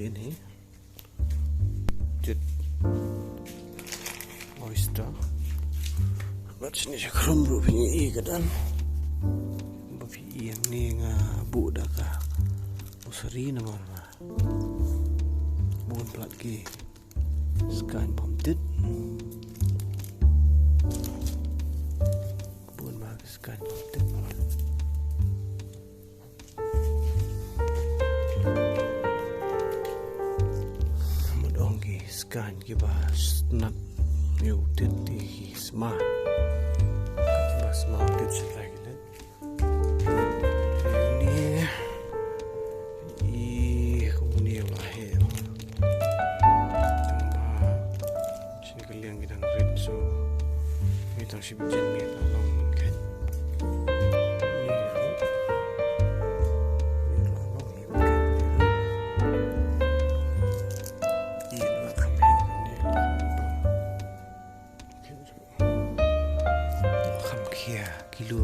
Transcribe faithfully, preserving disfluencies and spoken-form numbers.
Ini. Tit. Oyster. Bad shini sha khrum ruh phin ïohi ka dan. Ba phi ïohi hangne nga buh da ka mosari namar ba bun palat ki skaiñ bym tit. Bun ba ki skaiñ bym tit. Mut ong ki skaiñ kiba smat ïa u tit, ki sma. Kiba sma u tit sha tai ki leit. Ni i kumne la he. Tang ba shin ka liang ki dang rit, so ngi tang shim jin ngi la long mynkheiñ. Ngi la long mynkheiñ. Ngi la kham hi, ngi la kham khia kilo.